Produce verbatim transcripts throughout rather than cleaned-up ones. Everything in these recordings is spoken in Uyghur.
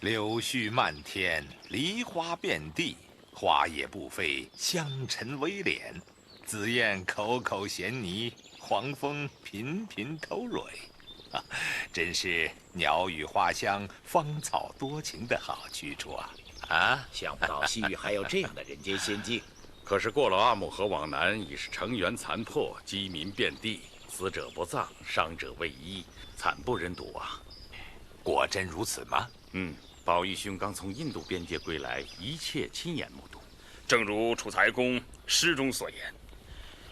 柳絮漫天，梨花遍地，花叶不飞，香尘微帘。紫燕口口衔泥，黄蜂频频偷蕊。啊，真是鸟语花香，芳草多情的好去处啊！啊，想不到西域还有这样的人间仙境。可是过了阿姆河往南，已是城垣残破，饥民遍地，死者不葬，伤者未医，惨不忍睹啊！果真如此吗？嗯，宝义兄刚从印度边界归来，一切亲眼目睹。正如楚材公诗中所言：“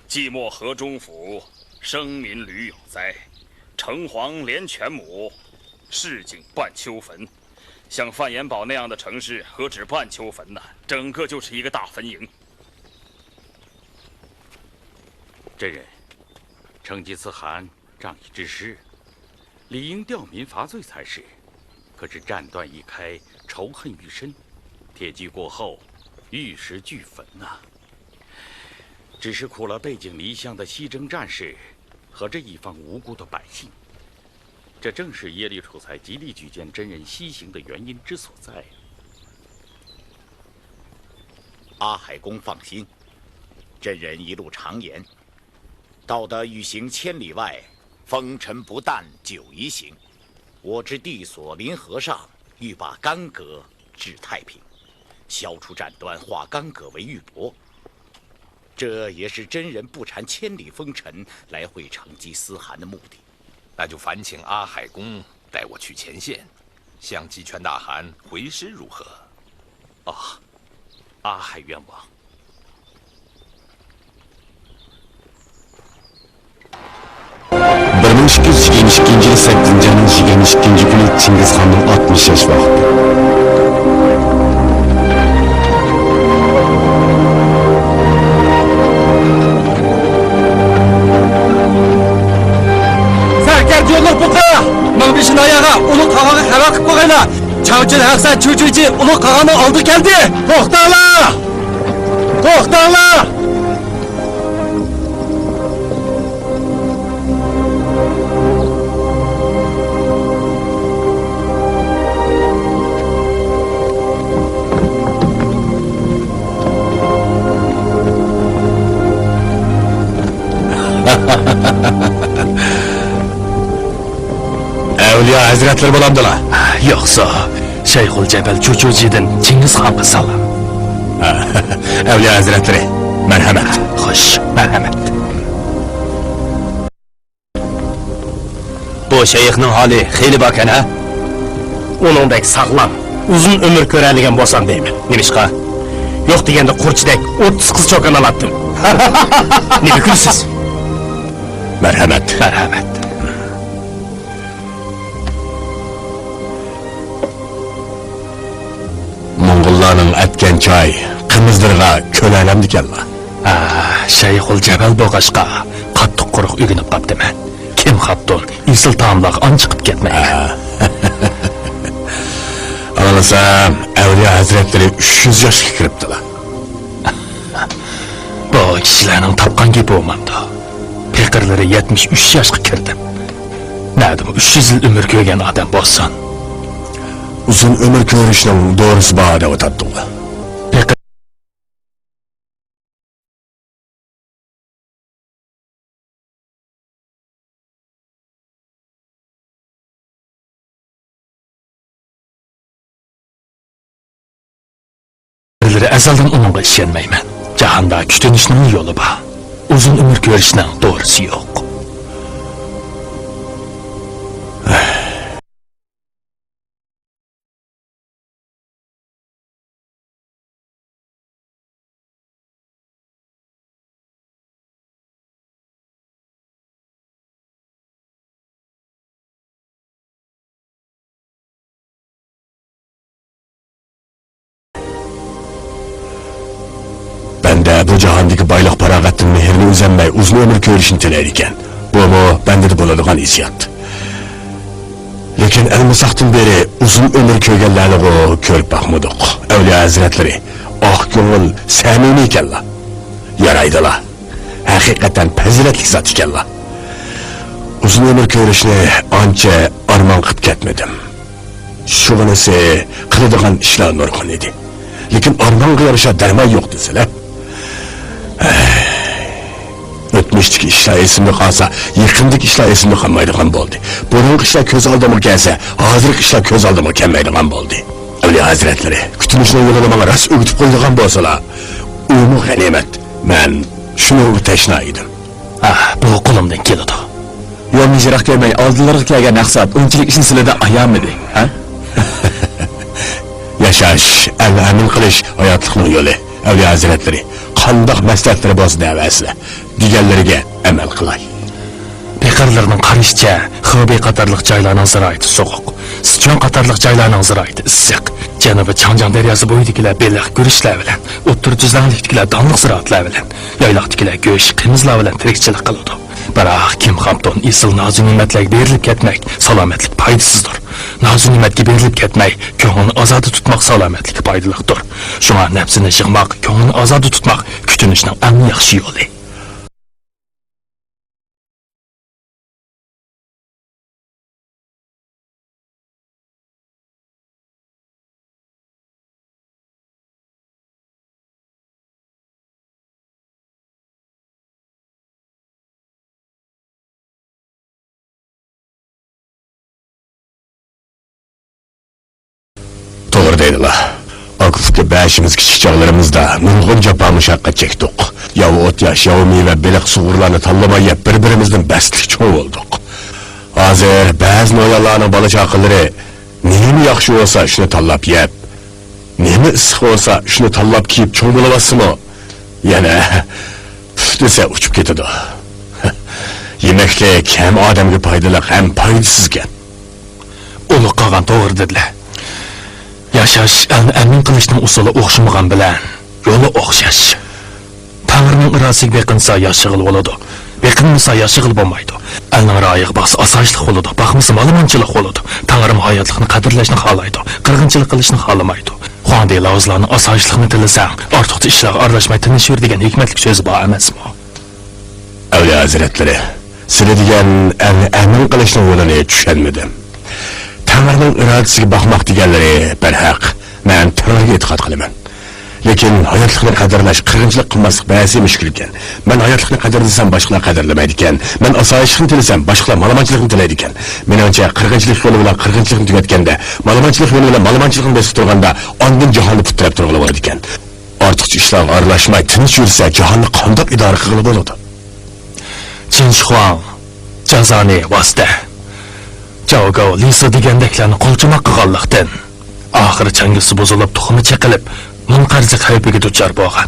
寂寞河中府，生民屡有灾。城隍连犬母，市井半丘坟。”像范延堡那样的城市，何止半丘坟呐，整个就是一个大坟茔。真人，成吉思汗仗义之师，理应吊民伐罪才是。可是战端一开，仇恨愈深，铁骑过后，玉石俱焚呐。只是苦了背井离乡的西征战士和这一方无辜的百姓。这正是耶律楚材极力举荐真人西行的原因之所在。阿海公放心，真人一路常言，道的欲行千里外，风尘不但久宜行。我知地所林河上，欲把干戈治太平，消除战端，化干戈为玉帛。这也是真人不缠千里风尘来会成吉思汗的目的。那就烦请阿海公带我去前线，向鸡犬大汗回师如何？哦，阿海愿望。 بىر مىڭ ئىككى يۈز يىگىرمە ئىككىنچى يىل سەككىزىنچى ئاينىڭ يىگىرمە ئىككىنچى كۈنى چىڭگىزخاننىڭ ئاتمىش ياش ۋاقتى. سەركەردە يوللۇق بۇقا، مىڭبېشى ناياغا ئۇلۇغ قاغانغا خەۋەر قىلىپ قويغايلا. چاۋچىن ھەسەن چۈچۈچى ئۇلۇغ قاغاننىڭ ئالدىغا كەلدى. توختاڭلار! توختاڭلار! ئەۋلىيا ھەزرەتلىرى بولامدىلا؟ يوقسا، شەيخۇل جەبەل چۈچۈچىدىن چىڭگىزخانغا سالام. ئەۋلىيا ھەزرەتلىرى، مەرھەمەت. خوش، مەرھەمەت. بۇ شەيخنىڭ ھالى خېلى باركەن ھە؟ ئۇنىڭدەك ساغلام، ئۇزۇن ئۆمۈر كۆرەلىگەن بولسام دەيمەن. نېمىشقا؟ يوق دېگەندە قۇرچىدەك ئوتتۇز قىز چوكان ئالاتتىم. نېمە كۈلىسىز؟ مەرھەمەت. مەرھەمەت. موڭغۇللارنىڭ ئەتكەن چاي، قىمىزلىرىغا كۆنەلەمدىكەنلا. ھە، شەيخۇل جەبەل بولغاچقا، قاتتىق قۇرۇق ئۆگىنىپ قاپتىمەن. كىم خاپتۇن، ئېسىل تائاملارغا ئانچە قىپ كەتمەيمەن. ھە. ئاڭلىسام، ئەۋلىيا ھەزرەتلىرى ئۈچ يۈز ياشقا كىرىپتىلا. بۇ كىشىلەرنىڭ تاپقان گېپى بولمامدۇ؟ پېقىرلىرى يەتمىش ئۈچ ياشقا كىردىم. نەدىمۇ ئۈچ يۈز يىل ئۆمۈر كۆرگەن ئادەم بولسۇن؟ ئۇزۇن ئۆمۈر كۆرۈشنىڭ دورىسى بار دەۋاتاتتىغۇ. پېقىر بىرلىرى ئەزەلدىن ئۇنىڭغا ئىشەنمەيمەن. جاھاندا كۈتۈنۈشنىڭ يولى بار. ئۇزۇن ئۆمۈر كۆرۈشنىڭ دورىسى يوق. بەندە بۇ جاھاندىكى بايلىق-پاراغەتتىن مېھرىنى ئۈزەلمەي، ئۇزۇن ئۆمۈر كۆرۈشنى تىلەيدىكەن. بۇمۇ بەندىدە بولىدىغان ھېسسىيات. لېكىن ئەلمىساقتىن بېرى ئۇزۇن ئۆمۈر كۆرگەنلەرنىغۇ كۆرۈپ باقمىدۇق. ئەۋلىيا ھەزرەتلىرى ئاق كۆڭۈل، سەمىمىي ئىكەنلا. يارايدىلا. ھەقىقەتەن پەزىلەتلىك زات ئىكەنلا. ئۇزۇن ئۆمۈر كۆرۈشنى ئانچە ئارمان قىپ كەتمىدىم. شۇغىنىسى، قىلىدىغان ئىشلار نۇرغۇن ئىدى. لېكىن ئارمانغا يارىشا دەرمان يوق دېسىلە. ئۆتمۈشتىكى ئىشلار ئېسىمدە قالسا، يېقىندىكى ئىشلار ئېسىمدە قالمايدىغان بولدى. بۇرۇنقى ئىشلار كۆز ئالدىمغا كەلسە، ھازىرقى ئىشلار كۆز ئالدىمغا كەلمەيدىغان بولدى. ئەۋلىيا ھەزرەتلىرى، كۈتۈنۈشنىڭ يولىنى ماڭا راست ئۆگىتىپ قويىدىغان بولسىلا، ئۇمۇ غەنىيمەت. مەن شۇنىڭغا تەشنا ئىدىم. ئاھ، بۇ قولۇمدىن كېلىدۇ. يولنى يىراق كۆرمەي، ئالدىلىرىغا كەلگەن مەقسەت ئۇنچىلىك ئىشنى سىلىدە ئايانمىدى، ھە؟ ياشاش، ئەلنى ئەمىن قىلىش ھاياتلىقنىڭ يولى. ئەۋلىيا ھەزرەتلىرى، قانداق مەسلىھەتلىرى بولسا دەۋەرسىلە، دېگەنلىرىگە ئەمەل قىلاي. پېقىرلىرىنىڭ قارىشىچە، خېبېي قاتارلىق جايلارنىڭ زىرائىتى سوغۇق، سىچۈەن قاتارلىق جايلارنىڭ زىرائىتى ئىسسىق، جەنۇبىي چاڭجياڭ دەرياسى بويىدىكىلەر بېلىق، گۈرۈچلەر بىلەن، ئوتتۇرا تۈزلەڭلىكتىكىلەر دانلىق زىرائەتلەر بىلەن، يايلاقتىكىلەر گۆش، قىمىزلار بىلەن تىرىكچىلىك قىلىدۇ. بىراق، كىم خامتون ئېسىل نازۇنېمەتلەرگە بېرىلىپ كەتمەك سالامەتلىك پايدىسىزدۇر. نازۇنېمەتكە بېرىلىپ كەتمەي، كۆڭۈلنى ئازادە تۇتماق سالامەتلىككە پايدىلىقتۇر. شۇڭا نەپسىنى يىغماق، كۆڭۈلنى ئازادە تۇتماق كۈتۈنۈشنىڭ ئەڭ ياخشى يولى. توغرا دەيدىلا. ئاكا-ئۇكا بەشىمىز كىچىك چاغلىرىمىزدا نۇرغۇن جاپا-مۇشەققەت چەكتۇق. ياۋا ئوت-ياش، ياۋا مېۋە، بېلىق، سۇغۇرلارنى تاللىماي يەپ، بىر-بىرىمىزدىن بەستلىك چوڭ بولدۇق. ھازىر بەزى نويانلارنىڭ بالا-چاقىلىرى نېمە ياخشى بولسا، شۇنى تاللاپ يەپ، نېمە ئىسسىق بولسا، شۇنى تاللاپ كىيىپ چوڭ بولۇۋاتسىمۇ، يەنە پۈف دېسە ئۇچۇپ كېتىدۇ. يېمەكلىك ھەم ئادەمگە پايدىلىق، ھەم پايدىسىزكەن. ئۇلۇغ قاغان توغرا دېدىلە. ياشاش، ئەلنى ئەمىن قىلىشنىڭ ئۇسۇلى ئوخشىمىغان بىلەن، يولى ئوخشاش. تەڭرىنىڭ ئىرادىسىگە بېقىنسا ياشىغىلى بولىدۇ. بېقىنمىسا ياشىغىلى بولمايدۇ. ئەلنىڭ رايىغا باقسا ئاسايىشلىق بولىدۇ، باقمىسا مالىمانچىلىق بولىدۇ. تەڭرىمۇ ھاياتلىقنى قەدىرلەشنى خالايدۇ، قىرغىنچىلىق قىلىشنى خالىمايدۇ. خۇاڭدى لاۋزىلارنىڭ ئاسايىشلىقنى تىلىسەڭ، ئارتۇقچە ئىشلارغا ئارىلاشماي تىنچ يۈر دېگەن ھېكمەتلىك سۆزى بار ئەمەسمۇ؟ ئەۋلىيا ھەزرەتلىرى، سىلە دېگەن ئەلنى ئەمىن قىلىشنىڭ يولىنى چۈشەنمىدىم. تەڭرىنىڭ ئىرادىسىگە باقماق دېگەنلىرى بەرھەق، مەن تەڭرىگە ئېتىقاد قىلىمەن. لېكىن ھاياتلىقنى قەدىرلەش، قىرغىنچىلىق قىلماسلىق بەسى مۈشكۈل ئىكەن. مەن ھاياتلىقنى قەدىرلىسەم، باشقىلار قەدىرلىمەيدىكەن. مەن ئاسايىشلىقنى تىلىسەم، باشقىلار مالىمانچىلىقنى تىلەيدىكەن. مېنىڭچە، قىرغىنچىلىق يولى بىلەن قىرغىنچىلىقنى تۈگەتكەندە، مالىمانچىلىق يولى بىلەن مالىمانچىلىقنى بېسىپ تۇرغاندا، ئاندىن جاھاننى پۇت تىرەپ تۇرغىلى بولىدىكەن. ئارتۇقچە ئىشلارغا ئارىلاشماي تىنچ يۈرسە، جاھاننى قانداق ئىدارە قىلغىلى بولىدۇ؟ چىن شىخۇاڭ جازانى ۋاسىتە، جاۋگاۋ لىسى دېگەندەكلەرنى قولچىماق قىلغانلىقتىن، ئاخىرى چاڭگىسى بۇزۇلۇپ، تۇخۇمى چېقىلىپ، مۇنقەرزلىك خەۋپىگە دۇچار بولغان.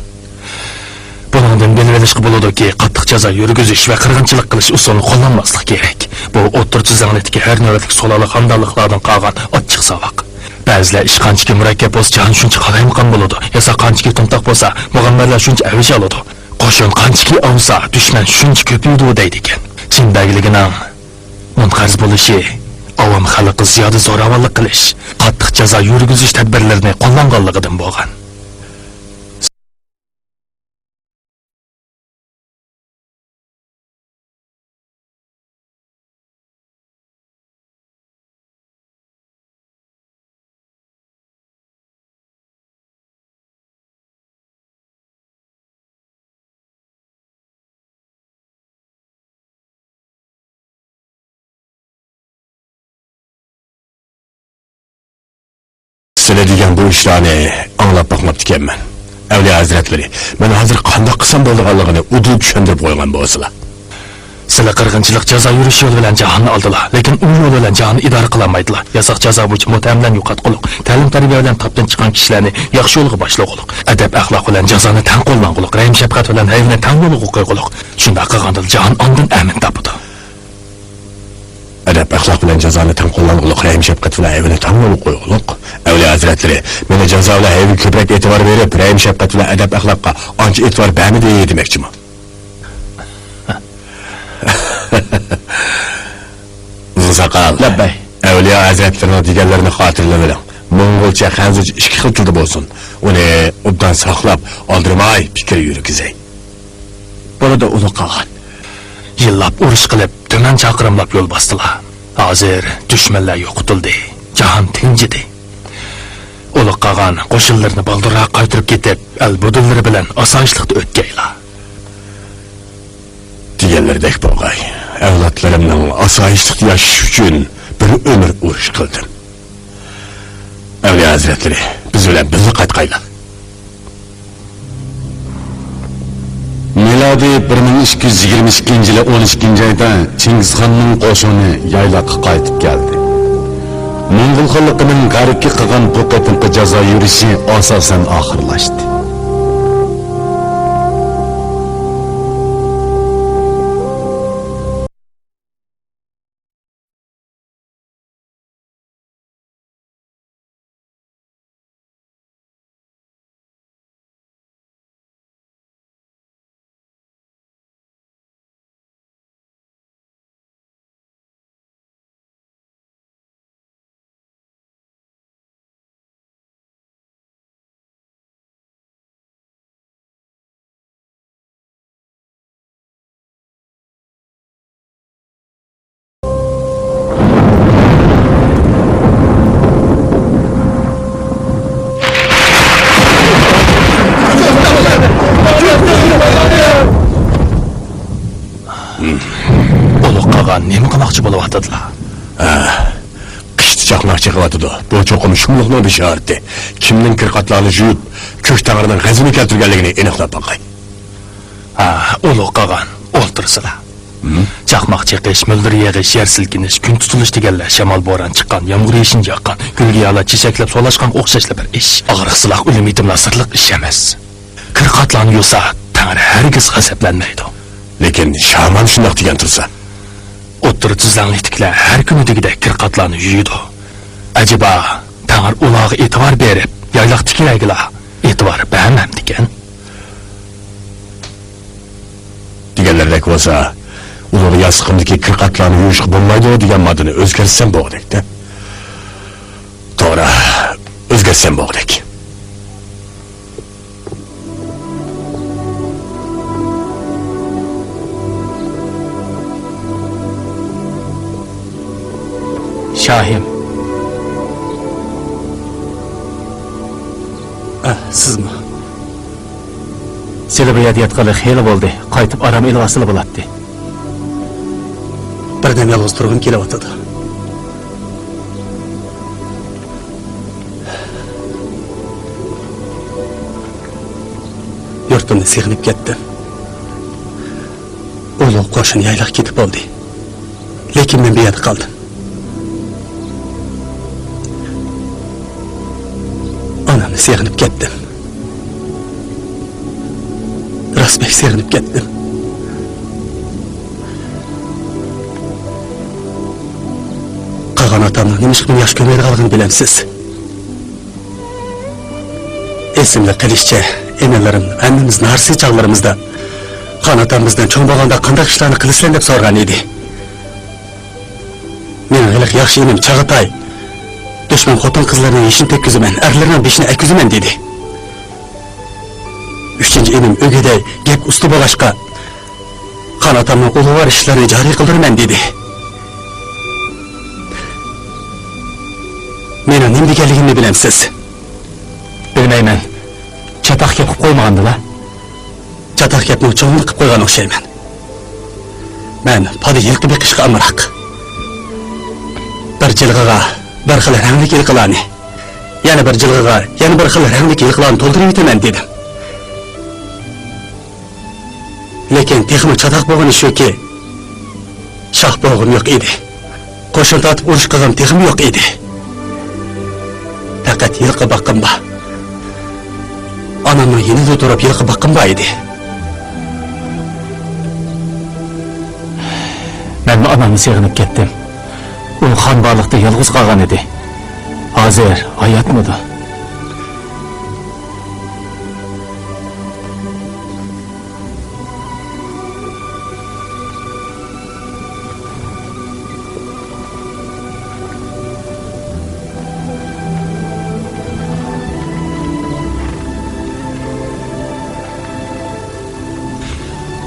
بۇنىڭدىن بىلىۋېلىشقا بولىدۇكى، قاتتىق جازا يۈرگۈزۈش ۋە قىرغىنچىلىق قىلىش ئۇسۇلىنى قوللانماسلىق كېرەك. بۇ ئوتتۇرا تۈزلەڭلىكتىكى ھەر نۆۋەتلىك سۇلالە خاندانلىقلاردىن قالغان ئاچچىق ساۋاق. بەزىلەر ئىش قانچىكى مۇرەككەپ بولسا، جاھان شۇنچە قالايمىقان بولىدۇ، ياساق قانچىكى تومتاق بولسا، مۇغەممەرلەر شۇنچە ئەۋج ئالىدۇ. قوشۇن قانچىكى ئاۋسا، دۈشمەن شۇنچە كۆپىيىدۇ دەيدىكەن. چىن بەگلىكىنىڭ مۇنقەرز بولۇشى ئاۋام خەلققە زىيادە زوراۋانلىق قىلىش، قاتتىق جازا يۈرگۈزۈش تەدبىرلىرىنى قوللانغانلىقىدىن بولغان. سىلە دېگەن بۇ ئىشلارنى ئاڭلاپ باقماپتىكەنمەن. ئەۋلىيا ھەزرەتلىرى، مەن ھازىر قانداق قىلسام بولىدىغانلىقىنى ئۇدۇل چۈشەندۈرۈپ قويغان بولسىلا. سىلە قىرغىنچىلىق جازا يۈرۈش يولى بىلەن جاھاننى ئالدىلا، لېكىن ئۇ يول بىلەن جاھاننى ئىدارە قىلالمايدىلا. ياساق جازا بويىچە مۇتتەھەملەرنى يوقاتقۇلۇق، تەلىم-تەربىيە بىلەن تاپتىن چىققان كىشىلەرنى ياخشى يولغا باشلىغۇلۇق، ئەدەپ-ئەخلاق بىلەن جازانى تەڭ قوللانغۇلۇق، رەھىم-شەپقەت بىلەن ھەيۋىنى تەڭ يولغا قويغۇلۇق. شۇنداق قىلغاندىلا جاھان ئاندىن ئەمىن تاپىدۇ. ئەدەپ-ئەخلاق بىلەن جازانى تەڭ قوللانغۇلۇق، رەھىم-شەپقەت بىلەن ھەيۋىنى تەڭ يولغا قويغۇلۇق. ئەۋلىيا ھەزرەتلىرى، مېنى جازا بىلەن ھەيۋىگە كۆپرەك ئېتىبار بېرىپ، رەھىم-شەپقەت بىلەن ئەدەپ-ئەخلاققا ئانچە ئېتىبار بەرمىدى دېمەكچىمۇ؟ ئۇزۇن ساقال. لەببەي. ئەۋلىيا ھەزرەتلىرىنىڭ دېگەنلىرىنى خاتىرىلىۋېلىڭ. موڭغۇلچە، خەنزۇچە ئىككى خىل تىلدا بولسۇن. ئۇنى ئوبدان ساقلاپ، ئالدىرىماي پىكىر يۈرگۈزەي. بولىدۇ، ئۇلۇغ قاغان. يىللاپ ئۇرۇش قىلىپ، تۈمەن چاقىرىملاپ يول باستىلا. ھازىر دۈشمەنلەر يوقىتىلدى. جاھان تىنجىدى. ئۇلۇغ قاغان قوشۇنلىرىنى بالدۇرراق قايتۇرۇپ كېتىپ، ئەل بۇدۇنلىرى بىلەن ئاسايىشلىقتا ئۆتكەيلا. دېگەنلىرىدەك بولغاي. ئەۋلادلىرىمنىڭ ئاسايىشلىقتا ياشىشى ئۈچۈن بىر ئۆمۈر ئۇرۇش قىلدىم. ئەۋلىيا ھەزرەتلىرى، بىز بىلەن بىللە قايتقايلا. مىلادىي بىر مىڭ ئىككى يۈز يىگىرمە ئىككىنچى يىلى ئون ئىككىنچى ئايدا چىڭگىزخاننىڭ قوشۇنى يايلاققا قايتىپ كەلدى. موڭغۇل خانلىقىنىڭ غەربكە قىلغان بۇ قېتىمقى جازا يۈرۈشى ئاساسەن ئاخىرلاشتى. ئۇلۇغ قاغان نېمە قىلماقچى بولۇۋاتىدىلا؟ ھە، قىشتا چاقماق چېقىۋاتىدۇ. بۇ چوقۇم شۇملۇقنىڭ بېشارىتى. كىمنىڭ كىرقاتلارنى يۇيۇپ، كۆك تەڭرىنىڭ غەزىپىنى كەلتۈرگەنلىكىنى ئېنىقلاپ باقاي. ھە، ئۇلۇغ قاغان، ئولتۇرسىلا. ھىم؟ چاقماق چېقىش، مۈلدۈر يېغىش، يەر سىلكىنىش، كۈن تۇتۇلۇش دېگەنلەر شامال، بوران چىققان، يامغۇر يېشىنچاققان، گۈل-گىياھلار چېچەكلەپ سولاشقانغا ئوخشاشلا بىر ئىش. ئاغرىقسىزلاق ئۆلۈم-يېتىملەر سىرلىق ئىش ئەمەس. كىرقاتلارنى يۇسا، تەڭرى ھەرگىز غەزەپلەنمەيدۇ. لېكىن شامان شۇنداق دېگەن تۇرسا. ئوتتۇرا تۈزلەڭلىكتىكىلەر ھەر كۈنىدىكىدەك كىرقاتلارنى يۇيىدۇ. ئەجەبا، تەڭرى ئۇلارغا ئېتىبار بېرىپ، يايلاقتىكىلەرگىلا ئېتىبار بەرمەمدىكەن؟ دېگەنلىرىدەك بولسا، ئۇلۇغ ياستۇقۇمدىكى كىرقاتلارنى يۇيۇشقا بولمايدۇ دېگەن ماددىنى ئۆزگەرتسەم بولغۇدەك-دە. توغرا، ئۆزگەرتسەم بولغۇدەك. شاھىم. ئە، سىزمۇ؟ سىلى بۇ يەردە ياتقىلى خېلى بولدى. قايتىپ ئارام ئېلىۋالسىلا بولاتتى. بىردەم يالغۇز تۇرغۇم كېلىۋاتىدۇ. يۇرتۇمنى سېغىنىپ كەتتىم. ئۇلۇغ قوشۇن يايلاققا كېتىپ بولدى. لېكىن مەن بۇ يەردە قالدىم. ئانامنى سېغىنىپ كەتتىم. راست بەك سېغىنىپ كەتتىم. قالغان ئاتامنىڭ نېمىشقا مېنى ياخشى كۆرمەيدىغانلىقىنى بىلەمسىز؟ ئېسىمدە قېلىشىچە، ئىنىلىرىم ھەممىمىز نارسى چاغلىرىمىزدا، خان ئاتام بىزدىن چوڭ بولغاندا قانداق ئىشلارنى قىلىسىلەر دەپ سورىغان ئىدى. مېنىڭ ھېلىقى ياخشى ئىنىم چاغاتاي، دۈشمەن خوتۇن-قىزلىرىنىڭ يېشىنى تەگكۈزىمەن، ئەرلىرىنىڭ بېشىنى ئەگكۈزىمەن دېدى. ئۈچىنچى ئىنىم ئۆگىدەي، گەپ ئۇستا بولغاچقا، خان ئاتامنىڭ ئۇلۇغۋار ئىشلىرىنى جارى قىلدۇرىمەن دېدى. مېنىڭ نېمە دېگەنلىكىمنى بىلەمسىز؟ بىلمەيمەن. چاتاق گەپ قىلىپ قويمىغاندىلا؟ چاتاق گەپنىڭ چوڭىنى قىلىپ قويغان ئوخشايمەن. مەن پادا يىلقى بېقىشقا ئامراق. بىر جىلغىغا بىر خىل رەڭلىك يىلقىلارنى، يەنە بىر جىلغىغا يەنە بىر خىل رەڭلىك يىلقىلارنى تولدۇرۇۋېتىمەن دېدىم. لېكىن تېخىمۇ چاتاق بولغىنى شۇكى، شاھ بوغۇم يوق ئىدى. قوشۇن تارتىپ ئۇرۇش قىلغۇم تېخىمۇ يوق ئىدى. پەقەت يىلقى باققۇم بار. ئانامنىڭ يېنىدا تۇرۇپ يىلقى باققۇم بار ئىدى. مەنمۇ ئانامنى سېغىنىپ كەتتىم. ئۇ خان بارلىقتا يالغۇز قالغان ئىدى. ھازىر ھاياتمىدۇ؟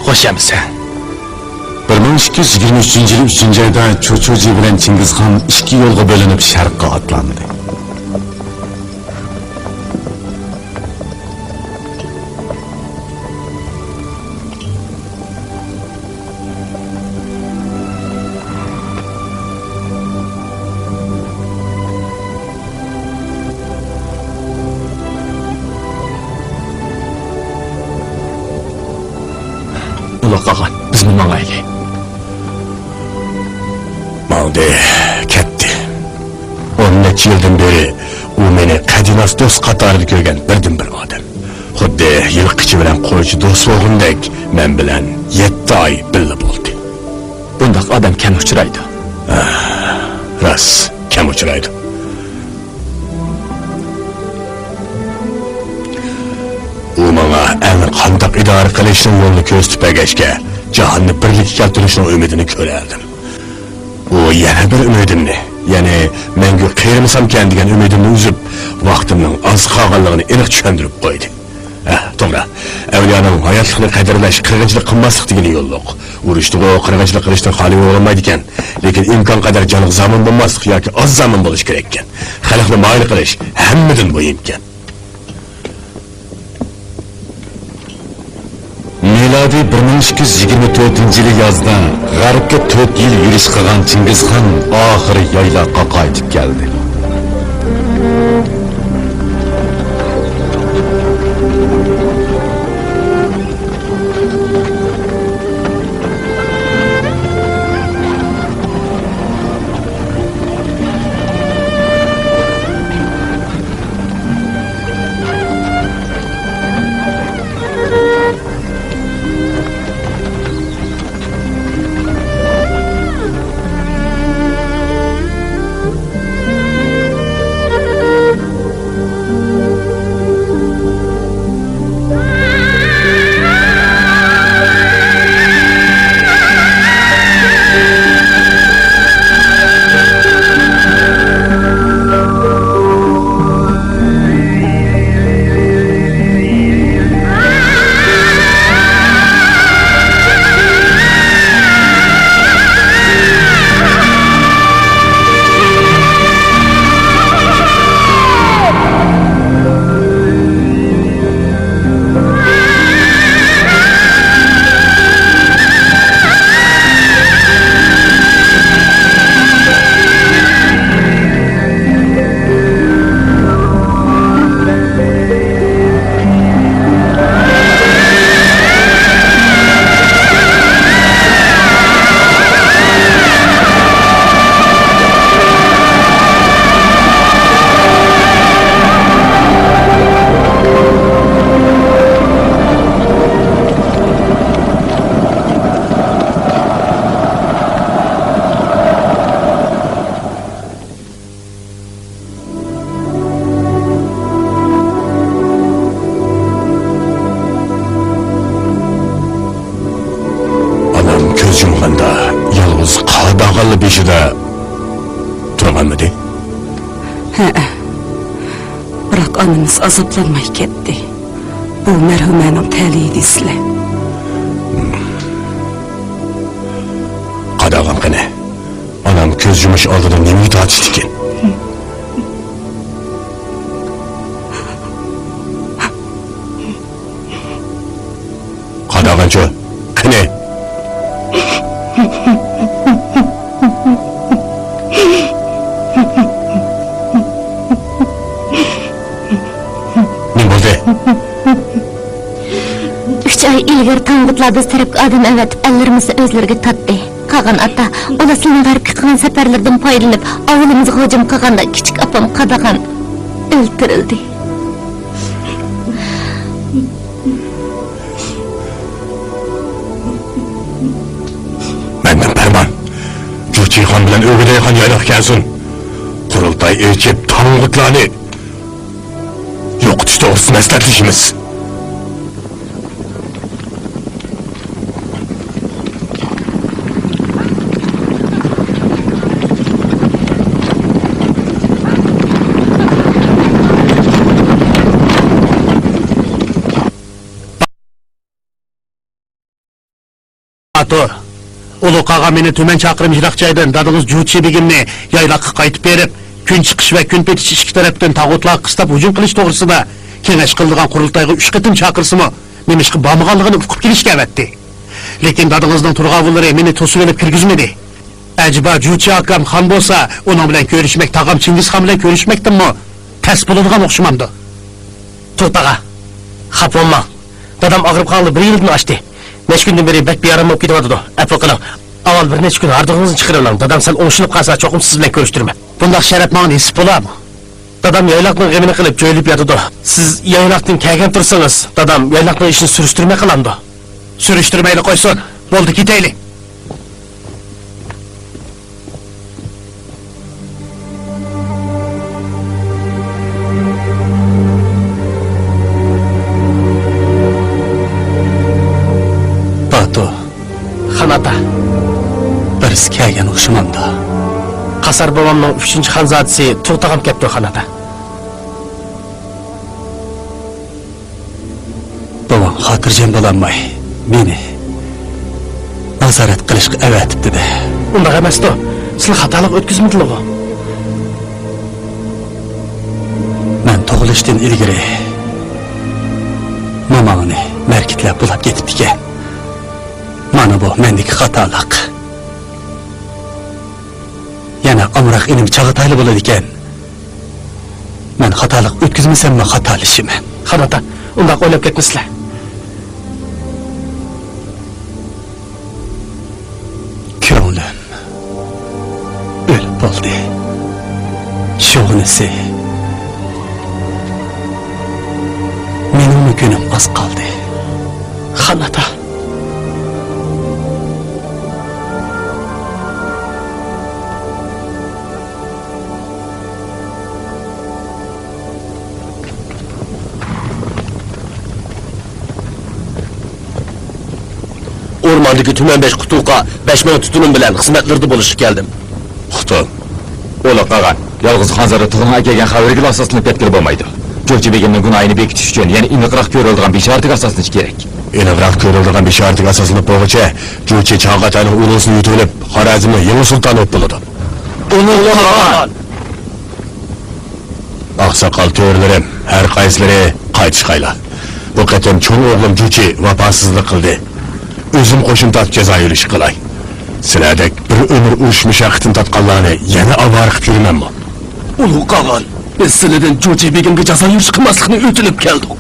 خوش ئەمىسە. بىر مىڭ ئىككى يۈز يىگىرمە ئۈچىنچى يىلى ئۈچىنچى ئايدا چوچۇجى بىلەن چىڭگىزخان ئىككى يولغا بۆلۈنۈپ شەرققە ئاتلاندى. ئۇلۇغ قاغان، بىزمۇ ماڭايلى. ماڭدى، كەتتى. ئون نەچچە يىلدىن بېرى ئۇ مېنى قەدىناس دوست قاتارىدا كۆرگەن بىردىنبىر ئادەم. خۇددى يىلقىچى بىلەن قويچى دوست بولغىنىدەك، مەن بىلەن يەتتە ئاي بىللە بولدى. بۇنداق ئادەم كەم ئۇچرايدۇ. ھە، راست، كەم ئۇچرايدۇ. ئۇ ماڭا ئەلنى قانداق ئىدارە قىلىشنىڭ يولىنى كۆرسىتىپ بەرگەچكە، جاھاننى بىرلىككە كەلتۈرۈشنىڭ ئۈمىدىنى كۆرەلىدىم. ئۇ يەنە بىر ئۈمىدىمنى، يەنى مەڭگۈ قېرىمىسامكەن دېگەن ئۈمىدىمنى ئۈزۈپ، ۋاقتىمنىڭ ئاز قالغانلىقىنى ئېنىق چۈشەندۈرۈپ قويدى. ھە، توغرا. ئەۋلىيانىڭ ھاياتلىقنى قەدىرلەش، قىرغىنچىلىق قىلماسلىق دېگىنى يوللۇق. ئۇرۇشتىغۇ قىرغىنچىلىق قىلىشتىن خالىي بولالمايدىكەن. لېكىن ئىمكان قەدەر جانغا زامىن بولماسلىق ياكى ئاز زامىن بولۇش كېرەككەن. خەلقنى مايىل قىلىش ھەممىدىن مۇھىمكەن. مىلادىي بىر مىڭ ئىككى يۈز يىگىرمە تۆتىنچى يىلى يازدا غەربكە تۆت يىل يۈرۈش قىلغان چىڭگىزخان ئاخىرى يايلاققا قايتىپ كەلدى. ئانام كۆز يۇمغاندا يالغۇز قاداغانلا بېشىدا تۇرغانمىدى؟ ھەئە. بىراق ئانىمىز ئازابلانماي كەتتى. بۇ مەرھۇمەنىڭ تەلىيى دېسىلە. قاداغان قېنى؟ ئانام كۆز يۇمۇش ئالدىدا نېمىگە تارتىشتىكىن؟ قاداغانچۇ؟ قېنى؟ نېمە بولدى؟ ئۈچ ئاي ئىلگىرى تاڭغۇتلار بىز تەرەپكە ئادەم ئەۋەتىپ، ئەللىرىمىزنى ئۆزلىرىگە تارتتى. قاغان ئاتا، ئۇلار سىلىنىڭ غەربكە قىلغان سەپەرلىرىدىن پايدىلىنىپ، ئاۋۇلىمىزغا ھۇجۇم قىلغاندا، كىچىك ئاپام قاداغان ئۆلتۈرۈلدى. مەندىن پەرمان، جۇچىخان بىلەن ئۆگدەيخان يايلاققا كەلسۇن. قۇرۇلتاي ئېچىپ، تاڭغۇتلارنى يوقىتىش توغرىسىدا مەسلىھەتلىشىمىز. تۇر. ئۇلۇغ قاغان مېنى تۈمەن چاقىرىم يىراق جايدىن دادىڭىز جۇچى بېگىمنى يايلاققا قايتىپ بېرىپ، كۈن چىقىش ۋە كۈن پېتىش ئىككى تەرەپتىن تاغۇتلارغا قىستاپ ھۇجۇم قىلىش توغرىسىدا كېڭەش قىلىدىغان قۇرۇلتايغا ئۈچ قېتىم چاقىرسىمۇ، نېمىشقا بارمىغانلىقىنى ئۇقۇپ كېلىشكە ئەۋەتتى. لېكىن دادىڭىزنىڭ تۇرغاۋۇللىرى مېنى توسۇۋېلىپ كىرگۈزمىدى. ئەجەبا جۇچى ئاكام خان بولسا، ئۇنىڭ بىلەن كۆرۈشمەك تاغام چىڭگىزخان بىلەن كۆرۈشمەكتىنمۇ تەس بولىدىغان ئوخشىمامدۇ؟ توختاغا، خاپا بولماڭ. دادام ئاغرىپ قالغىلى بىر يىلدىن ئاشتى. نەچچە كۈندىن بېرى بەك بىئارام بولۇپ كېتىۋاتىدۇ. ئەپۇ قىلىڭ. ئاۋۋال بىر نەچچە كۈن ھاردۇقىڭىزنى چىقىرىۋېلىڭ. دادام سەل ئوڭشىلىپ قالسا، چوقۇم سىز بىلەن كۆرۈشتۈرىمەن. بۇنداق شەرەپ ماڭا نېسىپ بولارمۇ؟ دادام يايلاقنىڭ غېمىنى قىلىپ جۆيلۈپ ياتىدۇ. سىز يايلاقتىن كەلگەن تۇرسىڭىز، دادام يايلاقنىڭ ئىشىنى سۈرۈشتۈرمەي قالامدۇ؟ سۈرۈشتۈرمەيلا قويسۇن. بولدى، كېتەيلى. باتۇ. خان ئاتا. بىرسى كەلگەن ئوخشىمامدۇ؟ قاسار بوۋامنىڭ ئۈچىنچى خانزادىسى توختاغام كەپتۇ، خان ئاتا. بوۋاڭ خاتىرجەم بولالماي، مېنى نازارەت قىلىشقا ئەۋەتىپتىدە. ئۇنداق ئەمەستۇ، سىلى خاتالىق ئۆتكۈزمىدىلىغۇ؟ مەن تۇغۇلۇشتىن ئىلگىرى موماڭنى مەركىتلەپ بولاپ كېتىپتىكەن. مانا بۇ مەندىكى خاتالىق. يەنە ئامراق ئىنىم چاغاتايلا بولىدىكەن. مەن خاتالىق ئۆتكۈزمىسەممۇ خاتالىشىمەن. خان ئاتا، ئۇنداق ئويلاپ كەتمىسىلە. كۆڭلۈم ئۆلۈپ بولدى. شۇغىنىسى، مېنىڭمۇ كۈنۈم ئاز قالدى. خان ئاتا. ئورماندىكى تۈمەن بەش قۇتۇلقا بەش مىڭ تۈتۈنۈم بىلەن خىزمەتلىرىدە بولۇشقا كەلدىم. خوتۇن. ئۇلۇغ قاغان، يالغۇز خانزادە تۇغىنىڭ ئەكەلگەن خەۋىرىگىلا ئاساسلىنىپ كەتكىلى بولمايدۇ. جۇچى بېگىمنىڭ گۇناھىنى بېكىتىش ئۈچۈن يەنە ئېنىقراق كۆرۈلىدىغان بېشارەتكە ئاساسلىنىش كېرەك. ئېنىقراق كۆرۈلىدىغان بېشارەتكە ئاساسلىنىپ بولغۇچە، جۇچى چاغاتاينىڭ ئۇلۇسىنى يۇتۇۋېلىپ، خارەزمنىڭ يېڭى سۇلتانى بولۇپ بولىدۇ. ئۇلۇغ قاغان! ئاقساقال تۆرىلىرىم، ھەر قايسىلىرى قايتىشقايلا. بۇ قېتىم چوڭ ئوغلۇم جۇچى ۋاپاسىزلىق قىلدى. ئۆزۈم قوشۇن تارتىپ جازا يۈرۈشى قىلاي. سىلەردەك بىر ئۆمۈر ئۇرۇش مۇشەققىتىنى تارتقانلارنى يەنە ئاۋارە قىلىپ يۈرىمەنمۇ؟ ئۇلۇغ قاغان، بىز سىلىدىن جۇچى بېگىمگە جازا يۈرۈشى قىلماسلىقنى ئۆتۈنۈپ كەلدۇق.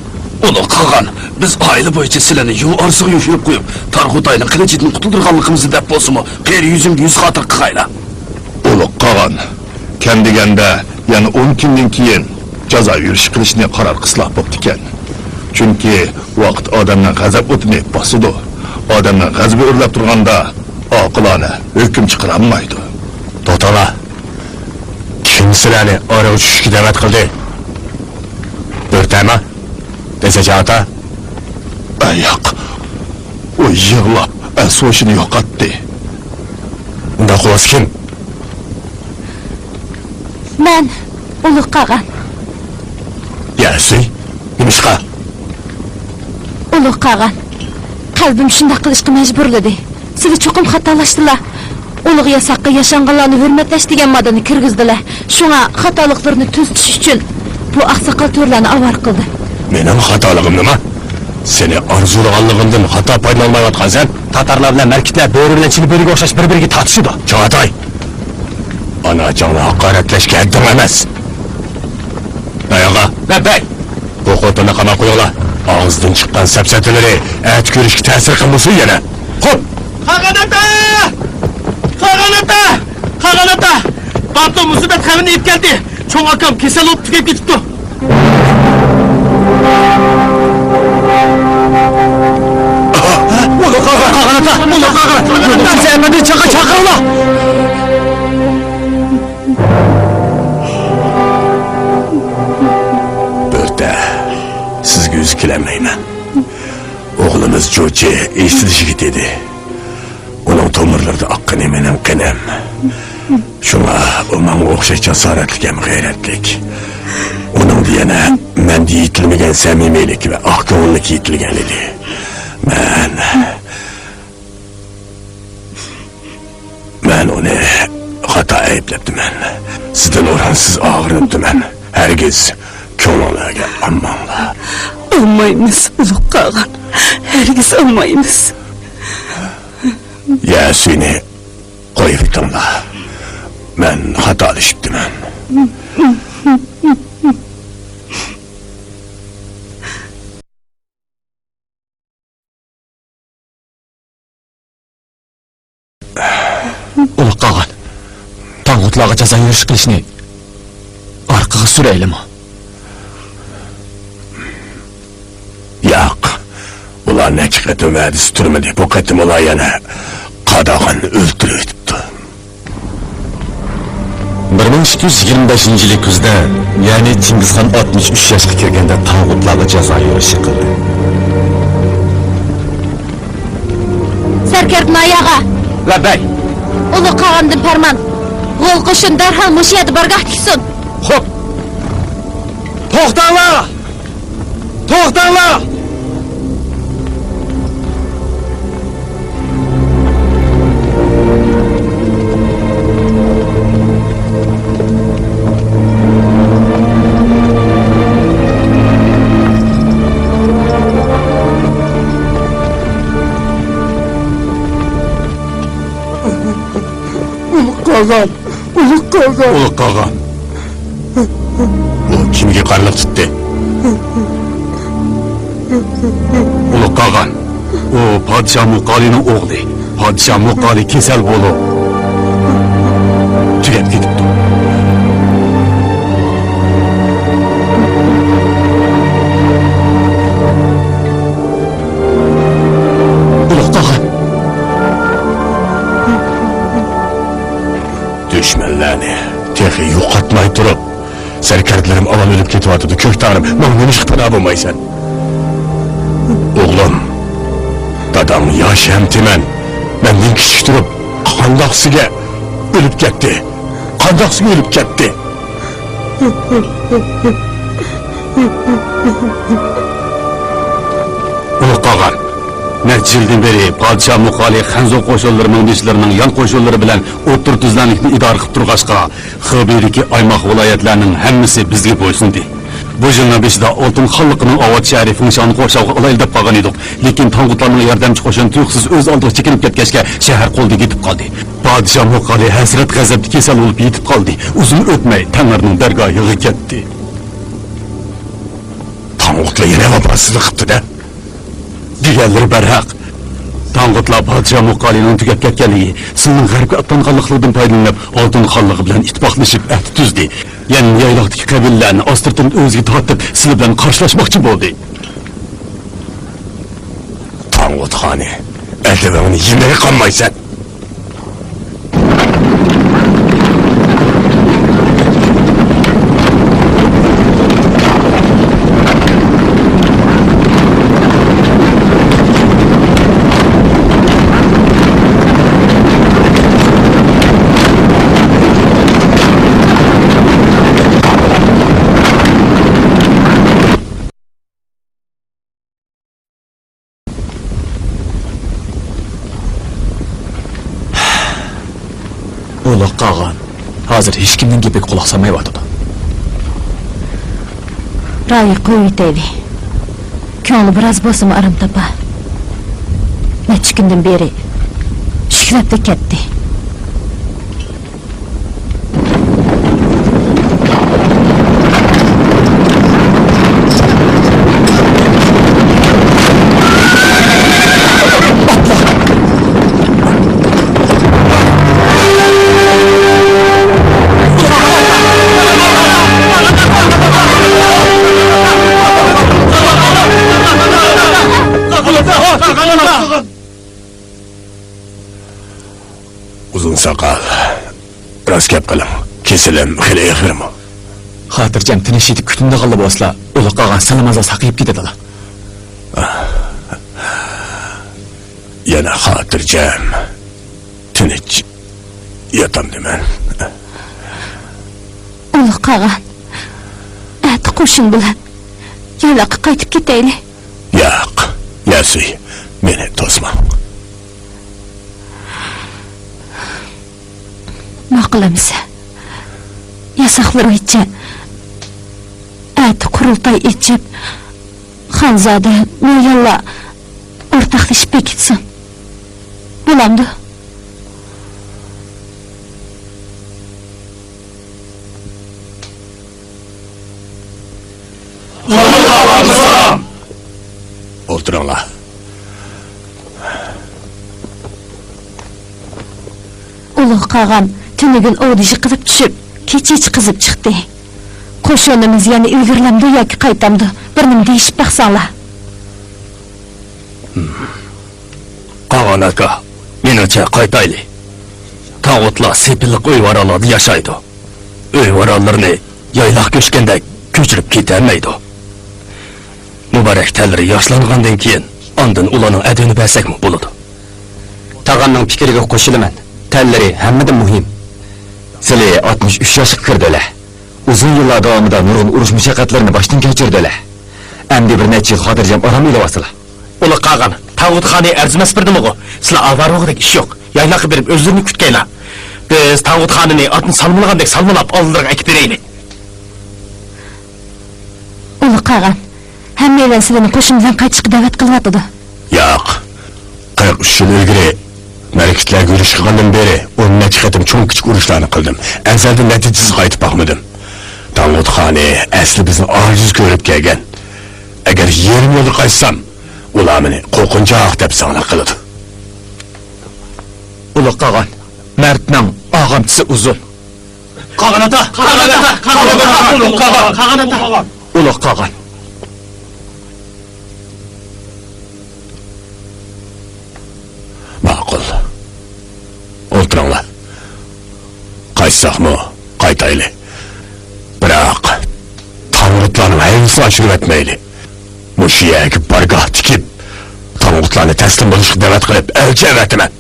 ئۇلۇغ قاغان، بىز ئائىلە بويىچە سىلىنى يۇۋ ئارىسىغا يوشۇرۇپ قويۇپ، تارخۇتاينىڭ قىلىچىدىن قۇتۇلدۇرغانلىقىمىزنى دەپ بولسىمۇ، قېرى يۈزۈمگە يۈز خاتىرە قىلايلا. ئۇلۇغ قاغان، كەم دېگەندە يەنە ئون كۈندىن كېيىن جازا يۈرۈشى قىلىشنى قارار قىلسىلا بوپتىكەن. چۈنكى ۋاقىت ئادەمنىڭ غەزەپ ئوتىنى باسىدۇ. ئادەمنىڭ غەزىپى ئۆرلەپ تۇرغاندا ئاقىلانە ھۆكۈم چىقىرالمايدۇ. توختاڭلار! كىم سىلەرنى ئارىغا چۈشۈشكە دەۋەت قىلدى؟ بۆرتەما؟ دېسە چاغاتا؟ ئە، ياق. ئۇ يىغلاپ ئەس-ھوشىنى يوقاتتى. ئۇنداق بولسا كىم؟ مەن، ئۇلۇغ قاغان. يا سۈي، نېمىشقا؟ ئۇلۇغ قاغان، قەلبىم شۇنداق قىلىشقا مەجبۇرلىدى. سىلى چوقۇم خاتالاشتىلا. ئۇلۇغ ياساققا ياشانغانلارنى ھۆرمەتلەش دېگەن ماددىنى كىرگۈزدىلا. شۇڭا خاتالىقلىرىنى تۈزىتىش ئۈچۈن بۇ ئاقساقال تۆرىلەرنى ئاۋارە قىلدىم. مېنىڭ خاتالىقىمنىمۇ؟ سېنى ئارزۇلىغانلىقىمدىن خاتا پايدىلانمايۋاتقانسەن. تاتارلار بىلەن مەركىتلەر بۆرە بىلەن چىلى بۆرىگە ئوخشاش بىر-بىرىگە تارتىشىدۇ. چاغاتاي! ئانا-ئاچاڭنى ھاقارەتلەشكە ھەددىڭ ئەمەس. داياغا! لەببەي! بۇ خوتۇننى قاماپ قويۇڭلار. ئاغزىدىن چىققان سەپسەتىلىرى ئەتە كۆرۈشكە تەسىر قىلمىسۇن يەنە. خوپ! قاغان ئاتا! قاغان ئاتا! قاغان ئاتا! باتۇر مۇسىبەت خەۋىرىنى ئېلىپ كەلدى. چوڭ ئاكام كېسەل بولۇپ تۈگەپ كېتىپتۇ. ئۇلۇغ قاغان! قاغان ئاتا! ئۇلۇغ قاغان! كېسەل ئەپەندى چاقا چاقىرىڭلار! بۆرتە، سىزگە يۈز كېلەلمەيمەن. ئوغلىمىز جۇچى ئېسىل يىگىت ئىدى. ئۇنىڭ تومۇرلىرىدا ئاققىنى مېنىڭ قېنىم. شۇڭا ئۇ ماڭا ئوخشاش جاسارەتلىك ھەم غەيرەتلىك. ئۇنىڭدا يەنە مەندە يېتىلمىگەن سەمىمىيلىك ۋە ئاق كۆڭۈللۈك يېتىلگەن ئىدى. مەن ئەيىبلەپتىمەن. سىزدىن ئورۇنسىز ئاغرىنىپتىمەن. ھەرگىز كۆڭلۈڭلارگە ئالماڭلار. ئالمايمىز، ئۇلۇغ قاغان. ھەرگىز ئالمايمىز. يەسۇينى قويۇۋېتىڭلار. مەن خاتالىشىپتىمەن. ئۇلۇغ قاغان، تاڭغۇتلارغا جازا يۈرۈش قىلىشنى ئارقىغا سۈرەيلىمۇ؟ ياق، ئۇلار نەچچە قېتىم ۋەدىسى تۈرمىدى، بۇ قېتىم ئۇلار يەنە قاداغان ئۆلتۈرۈۋېتىپتۇ. بىر مىڭ ئىككى يۈز يىگىرمە بەشىنچى يىلى كۈزدە، يەنى چىڭگىزخان ئاتمىش ئۈچ ياشقا كىرگەندە تاغۇتلارغا جازا يۈرۈش يىقىلدى. سەركەردە ناياغا! لەببەي! ئۇلۇغ قاغاندىن پەرمان، غول قوشۇن دەرھال مۇشۇ يەردە بارگاھ تىكسۇن! خوپ! توختاڭلار! توختاڭلار! ئۇلۇغ قاغان! ئۇلۇغ قاغان! ئۇلۇغ قاغان! ئۇ كىمگە قارىلىق تۇتتى؟ ئۇلۇغ قاغان! ئۇ پادىشاھ مۇقالىنىڭ ئوغلى. پادىشاھ مۇقالى كېسەل بولۇپ، تۈگەپ كېتىپتۇ. ئۇلۇغ قاغان! دۈشمەنلەرنى تېخى يوقاتماي تۇرۇپ، سەركەردىلىرىم ئاۋۋال ئۆلۈپ كېتىۋاتىدۇ. كۆك تەڭرىم، ماڭا نېمىشقا پانا بولمايسەن؟ ئوغلۇم، داداڭ ياش ھەم تېمەن. مەندىن كىچىك تۇرۇپ، قانداقسىگە ئۆلۈپ كەتتى. قانداقسىگە ئۆلۈپ كەتتى. ئۇلۇغ قاغان، نەچچە يىلدىن بېرى پادىشاھ مۇقالى خەنزۇ قوشۇنلىرى مىڭبېشىلىرىنىڭ يان قوشۇنلىرى بىلەن ئوتتۇرا تۈزلەڭلىكنى ئىدارە قىلىپ تۇرغاچقا، خېبېيدىكى ئايماق ۋىلايەتلەرنىڭ ھەممىسى بىزگە بويسۇندى. بۇ يىلنىڭ بېشىدا ئالتۇن خانلىقىنىڭ ئاۋات شەھىرى فېڭشاڭنى قورشاۋغا ئالايلى دەپ قالغان ئىدۇق، لېكىن تاڭغۇتلارنىڭ ياردەمچى قوشۇنى تۇيۇقسىز ئۆز ئالدىغا چېكىنىپ كەتكەچكە، شەھەر قولىدىن كېتىپ قالدى. پادىشاھ مۇقالى ھەسرەت-غەزەپتە كېسەل بولۇپ يېتىپ قالدى. ئۇزۇن ئۆتمەي تەڭرىنىڭ دەرگاھىغا كەتتى. تاڭغۇتلار يەنە ۋاپاسىزلىق قىپتۇ-دە. دېگەنلىرى بەرھەق. تاڭغۇتلار پادىشاھ مۇقالىنىڭ تۈگەپ كەتكەنلىكى، سىلنىڭ غەربكە ئاتلانغانلىقلىرىدىن پايدىلىنىپ، ئالتۇن خانلىقى بىلەن ئىتتىپاقلىشىپ ئەھدە تۈزدى. يەنە يايلاقتىكى قەبىلىلەرنى ئاستىرتىن ئۆزىگە تارتىپ، سىلەر بىلەن قارشىلاشماقچى بولدى. تاڭغۇت خانى، ئەدىپىڭنى يېمەي قالمايسەن. ئۇلۇغ قاغان ھازىر ھېچكىمنىڭ گېپىگە قۇلاق سالمايۋاتىدۇ. رايى قويۇۋېتەيلى. كۆڭلى بىراز بولسىمۇ ئارام تاپا. نەچچە كۈندىن بېرى ئىشىكلەپلا كەتتى. ئۇزۇن ساقال، راست گەپ قىلىڭ، كېسىلىم خېلى ئېغىرمۇ؟ خاتىرجەم تىنچ يېتىپ كۈتۈنىدىغانلا بولسىلا، ئۇلۇغ قاغان سەللىمازلا ساقىيىپ كېتىدىلا. يەنە خاتىرجەم، تىنچ ياتامدىمەن. ئۇلۇغ قاغان، ئەتە قوشۇن بىلەن يايلاققا قايتىپ كېتەيلى. ياق، ياسۇي، مېنى توسماڭ. قىلىمىز. ياساقلىرىمچە، ئەتە قۇرۇلتاي ئېچىپ، خانزادە، نويانلار ئورتاقلىشىپ بېكىتسۇن. بولامدۇ؟ ئولتۇرۇڭلار. ئۇلۇغ قاغان تۈنۈگۈن ئوۋدا يىقىلىپ چۈشۈپ، كېچىچە قىزىپ چىقتى. قوشۇنىمىز يەنە ئىلگىرىلەمدۇ ياكى قايتامدۇ؟ بىر نېمە دېيىشىپ باقساڭلار. قاغان ئاكا، مېنىڭچە قايتايلى. تاڭغۇتلار سېپىللىق ئۆي-ۋارانلاردا ياشايدۇ. ئۆي-ۋارانلىرىنى يايلاق كۆچكەندەك كۆچۈرۈپ كېتەلمەيدۇ. مۇبارەك تەنلىرى ياشلانغاندىن كېيىن، ئاندىن ئۇلارنىڭ ئەدىپىنى بەرسەكمۇ بولىدۇ. تاغامنىڭ پىكرىگە قوشۇلىمەن. تەنلىرى ھەممىدىن مۇھىم. سىلى ئاتمىش ئۈچ ياشقا كىردىلە. ئۇزۇن يىللار داۋامىدا نۇرغۇن ئۇرۇش مۇشەققەتلىرىنى باشتىن كەچۈردىلە. ئەمدى بىر نەچچە يىل خاتىرجەم ئارام ئېلىۋالسىلا. ئۇلۇغ قاغان، تاڭغۇت خانى ئەرزىمەس بىر نېمىغۇ. سىلەر ئاۋارە بولغۇدەك ئىش يوق. يايلاققا بېرىپ ئۆزلىرىنى كۈتكەيلا. بىز تاڭغۇت خانىنى ئاتنى سالمىلىغاندەك سالمىلاپ ئالدىلىرىغا ئەكىپ بېرەيلى. ئۇلۇغ قاغان، ھەممەيلەن سىلىنى قوشۇن بىلەن قايتىشقا دەۋەت قىلىۋاتىدۇ. ياق. قىرىق ئۈچ يىل ئىلگىرى مەركىتلەرگە يۈرۈش قىلغاندىن بېرى ئون نەچچە قېتىم چوڭ-كىچىك ئۇرۇشلارنى قىلدىم. ئەزەلدىن نەتىجىسىز قايتىپ باقمىدىم. تاڭغۇت خانى ئەسلى بىزنى ئاجىز كۆرۈپ كەلگەن. ئەگەر يېرىم يولدا قايتسام، ئۇلار مېنى قورقۇنچاق دەپ زاڭلىق قىلىدۇ. ئۇلۇغ قاغان، مەردنىڭ ئاغامچىسى ئۇزۇن. قاغان ئاتا! قاغان ئاتا! قاغان ئاتا! قاغان ئاتا! ئۇلۇغ قاغان. ماقۇل. ئولتۇرۇڭلار. قايتساقمۇ قايتايلى. بىراق، تاڭغۇتلارنىڭ ھەيۋىسىنى ئاشۇرۇۋەتمەيلى. مۇشۇ يەرگە بارگاھ تىكىپ، تاڭغۇتلارنى تەسلىم بولۇشقا دەۋەت قىلىپ، ئەلچى ئەۋەتىمەن.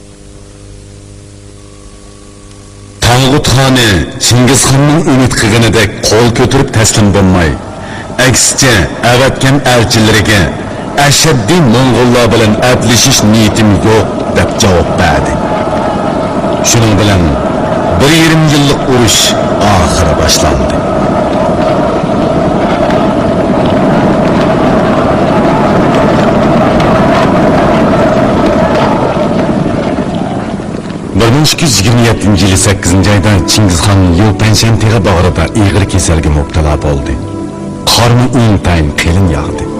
تاڭغۇت خانى چىڭگىزخاننىڭ ئۈمىد قىلغىنىدەك قول كۆتۈرۈپ تەسلىم بولماي، ئەكسىچە، ئەۋەتكەن ئەلچىلىرىگە، ئەشەددىي موڭغۇللار بىلەن ئەپلىشىش نىيىتىم يوق، دەپ جاۋاب بەردى. شۇنىڭ بىلەن بىر يېرىم يىللىق ئۇرۇش ئاخىرى باشلاندى. بىر مىڭ ئىككى يۈز يىگىرمە يەتتىنچى يىلى سەككىزىنچى ئايدا چىڭگىزخان ليۇ پەنشەن تېغى باغرىدا ئېغىر كېسەلگە مۇپتىلا بولدى. قارمۇ ئىنتايىن قېلىن ياغدى.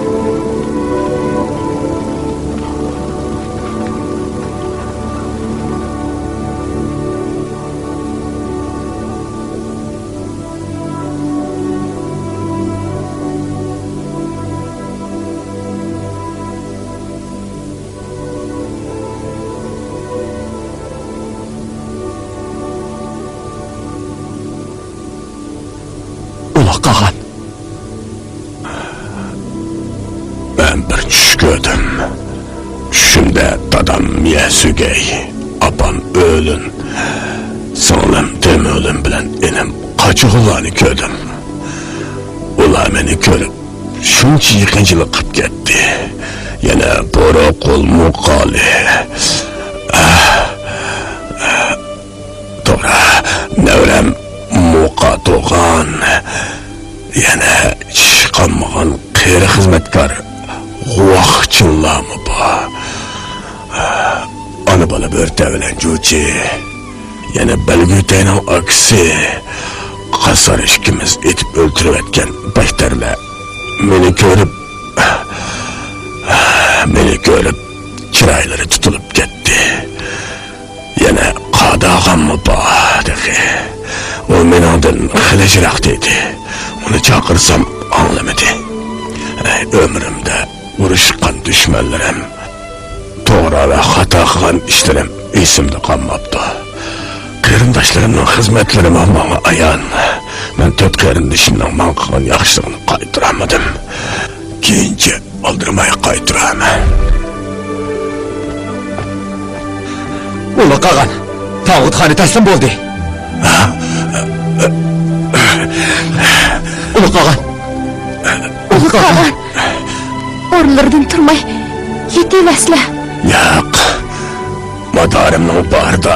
ئۇلۇغ قاغان. مەن بىر چۈش كۆردۈم. چۈشۈمدە دادام يەسۈگەي، ئاپام ئۆلۈن، سىڭلىم تېمۆلۈن بىلەن ئىنىم قاچىغۇنلارنى كۆردۈم. ئۇلار مېنى كۆرۈپ، شۇنچە يېقىنچىلىق قىلىپ كەتتى. يەنە بورا قول مۇقالى. توغرا، نەۋرەم مۇقا تۇغان. يەنە چىشى قانمىغان قېرى خىزمەتكار غۇۋاخچىنلامۇ بار. ئانا بالا بۆرتەۋلەن جۇچى. يەنە بەلگۈتەينىڭ ئاكىسى قاسار ئىككىمىز ئېتىپ ئۆلتۈرۈۋەتكەن بەكتەرلەر مېنى كۆرۈپ، مېنى كۆرۈپ، چىرايلىرى تۇتۇلۇپ كەتتى. يەنە قاداغانمۇ بار تېخى. ئۇ مېنىڭدىن خېلى يىراقتا ئىدى. ئۇنى چاقىرسام ئاڭلىمىدى. ئەي، ئۆمرۈمدە ئۇرۇشقان دۈشمەنلىرىم، توغرا ۋە خاتا قىلغان ئىشلىرىم ئېسىمدە قالماپتۇ. قېرىنداشلىرىمنىڭ خىزمەتلىرىمۇ ماڭا ئايان. مەن تۆت قېرىندىشىمنىڭ ماڭا قىلغان ياخشىلىقىنى قايتۇرالمىدىم. كېيىنچە ئالدىرىماي قايتۇرارمەن. ئۇلۇغ قاغان، تاغۇت خانى تەسلىم بولدى. ئۇلۇغ قاغان. ئۇلۇغ قاغان. ئورۇنلىرىدىن تۇرماي يېتىۋەرسىلە. ياق. مادارىمنىڭ بارىدا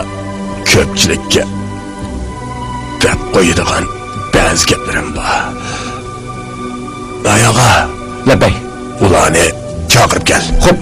كۆپچىلىككە قويىدىغان بەزى گەپلىرىم بار. ئاياغا. لەببەي. ئۇلارنى چاقىرىپ كەل. خوپ.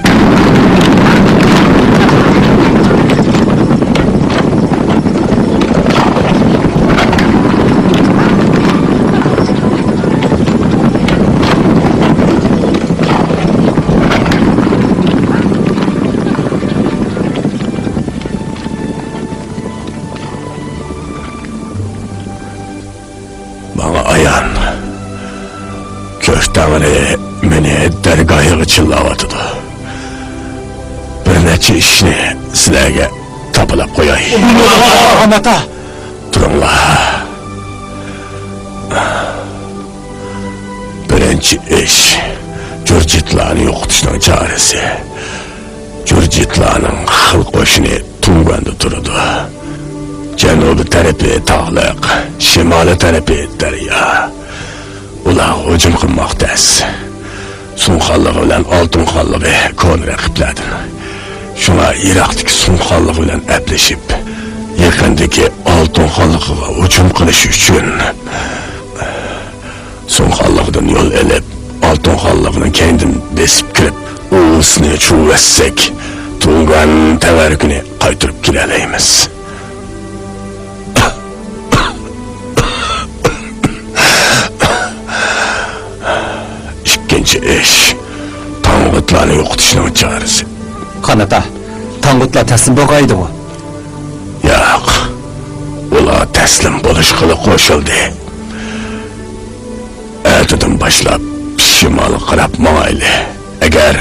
ماڭا ئايان، كۆك تەڭرى مېنى دەرگاھىغا چىللاۋاتىدۇ. بىر نەچچە ئىشنى سىلەرگە تاپىلاپ قوياي. قاغان ئاتا! تۇرۇڭلار. بىرىنچى ئىش، جۇرجىتلارنى يوقىتىشنىڭ چارىسى. جۇرجىتلارنىڭ خىل قوشۇنى تۇڭگاندا تۇرىدۇ. جەنۇبىي تەرىپى تاغلىق، شىمالىي تەرىپى دەريا. ئۇلارغا ھۇجۇم قىلماق تەس. سۇڭ خانلىقى بىلەن ئالتۇن خانلىقى كونا رەقىبلەردىن. شۇڭا يىراقتىكى سۇڭ خانلىقى بىلەن ئەپلىشىپ، يېقىندىكى ئالتۇن خانلىقىغا ھۇجۇم قىلىش ئۈچۈن، سۇڭ خانلىقىدىن يول ئېلىپ، ئالتۇن خانلىقىنىڭ كەينىدىن بېسىپ كىرىپ، ئۇۋىسىنى چۇۋەتسەك، تۇڭگان تەۋەررۈكىنى قايتۇرۇپ كېلەلەيمىز. ئىككىنچى ئىش، تاڭغۇتلارنى يوقىتىشنىڭ چارىسى. قاغان ئاتا، تاڭغۇتلار تەسلىم بولغايدىغۇ؟ ياق، ئۇلار تەسلىم بولۇشقىلا قوشۇلدى. ئەتىدىن باشلاپ شىمالغا قاراپ ماڭايلى. ئەگەر،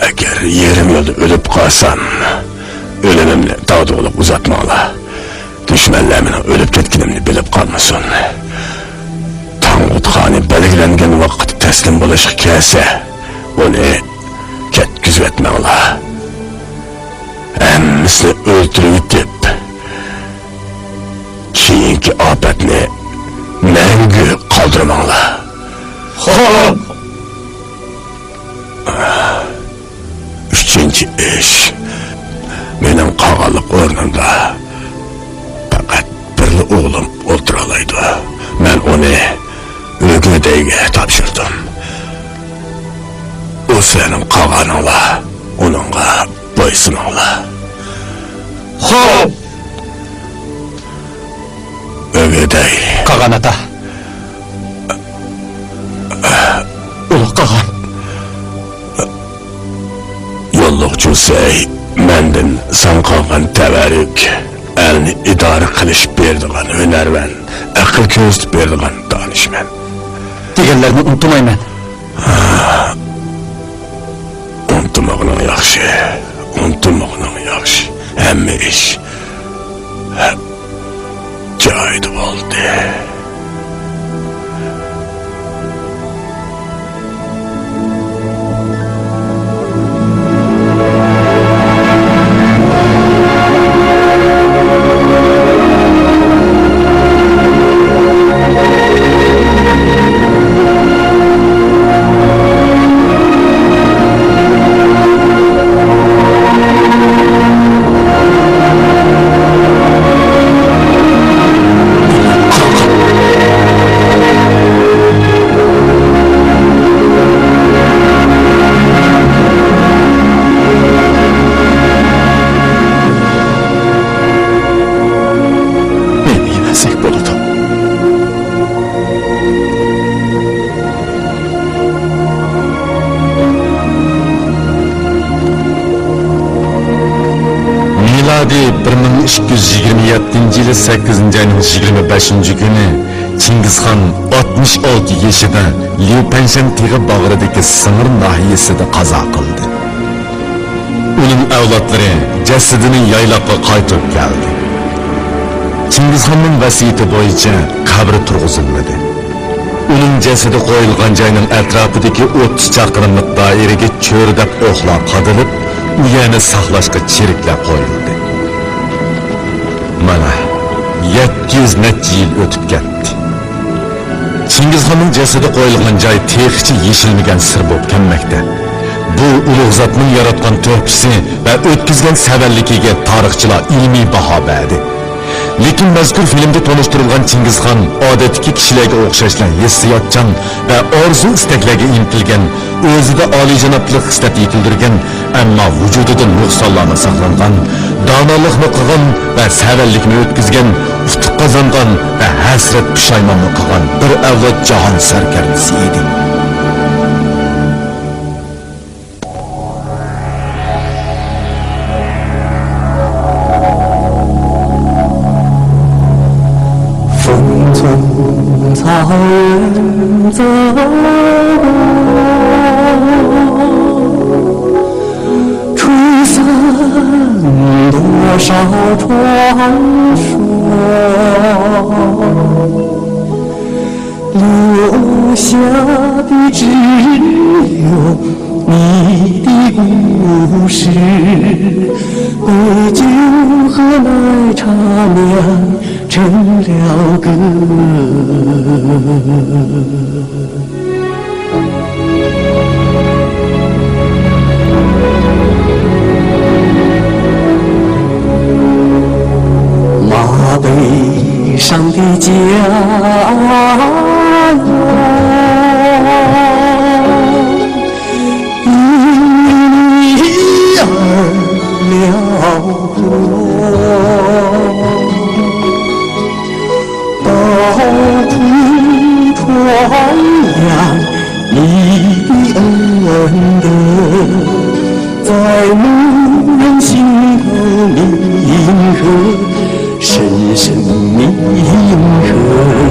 ئەگەر يېرىم يولدا ئۆلۈپ قالسام، ئۆلۈمۈمنى داغدۇغىلىق ئۇزارتماڭلار. دۈشمەنلەر مېنىڭ ئۆلۈپ كەتكىنىمنى بىلىپ قالمىسۇن. تاڭغۇت خانى بەلگىلەنگەن ۋاقىتتا تەسلىم بولۇشقا كەلسە، ئۇنى كەتكۈزۈۋەتمەڭلار. ھەممىسىنى ئۆلتۈرۈۋېتىپ، كېيىنكى ئاپەتنى مەڭگۈ قالدۇرماڭلار. خوپ! ئۈچىنچى ئىش، مېنىڭ قاغانلىق ئورنۇمدا پەقەت بىرلا ئوغلۇم ئولتۇرالايدۇ. مەن ئۇنى ئۆگېدەيگە تاپشۇردۇم. ئۇ سىلەرنىڭ قاغانىڭلار، ئۇنىڭغا بويسۇنۇڭلار. خوپ! ئۆگېدەي. قاغان ئاتا. ئۇلۇغ قاغان. يوللۇق جۇسەي، مەندىن ساڭا قالغان تەۋەررۈك، ئەلنى ئىدارە قىلىش بېرىدىغان ھۈنەرۋەن، ئەقىل كۆرسىتىپ بېرىدىغان دانىشمەن. دېگەنلەرنى ئۇنتۇمايمەن. ئۇنتۇمىغىنىڭ ياخشى، ئۇنتۇمىغىنىڭ ياخشى. ھەممە ئىش جايىدا بولدى. نېمە يېمەسلىك بولىدۇ؟ مىلادىي بىر مىڭ ئىككى يۈز يىگىرمە يەتتىنچى يىلى سەككىزىنچى ئاينىڭ يىگىرمە بەشىنچى كۈنى چىڭگىزخان ئاتمىش ئالتە يېشىدا ليۇپەنشەن تېغى باغرىدىكى سىڭىر ناھىيەسىدە قازا قىلدى. ئۇنىڭ ئەۋلادلىرى جەسىتىنى يايلاققا قايتۇرۇپ كەلدى. چىڭگىزخاننىڭ ۋەسىيىتى بويىچە قەبرە تۇرغۇزۇلمىدى. ئۇنىڭ جەسىتى قويۇلغان جاينىڭ ئەتراپىدىكى ئوتتۇز چاقىرىملىق دائىرىگە چۆرىدەپ ئوقلار قادىلىپ، ئۇ يەرنى ساقلاشقا چېرىكلەر قويۇلدى. مانا، يەتتە يۈز نەچچە يىل ئۆتۈپ كەتتى. چىڭگىزخاننىڭ جەسىتى قويۇلغان جاي تېخىچە يېشىلمىگەن سىر بولۇپ كەلمەكتە. بۇ ئۇلۇغ زاتنىڭ ياراتقان تۆھپىسى ۋە ئۆتكۈزگەن سەۋەنلىكىگە تارىخچىلار ئىلمىي باھا بەردى. لېكىن مەزكۇر فىلىمدە تونۇشتۇرۇلغان چىڭگىزخان ئادەتتىكى كىشىلەرگە ئوخشاشلا ھېسسىياتچان ۋە ئارزۇ-ئىستەكلەرگە ئىنتىلگەن، ئۆزىدە ئالىيجانابلىق خىسلەت يېتىلدۈرگەن، ئەمما ۋۇجۇدىدا نۇقسانلارمۇ ساقلانغان، دانالىقنى قىلغان ۋە سەۋەنلىكنى ئۆتكۈزگەن، ئۇتۇق قازانغان ۋە ھەسرەت پۇشايماننى قىلغان بىر ئەۋلاد جاھان سەركەردىسى ئىدى. 风中草原走过，吹散多少传说。 留下的只有你的故事，被酒和奶茶酿成了歌。 马背上的家园，因你而辽阔。到处传扬你的恩德，在牧人心头。 深深铭刻。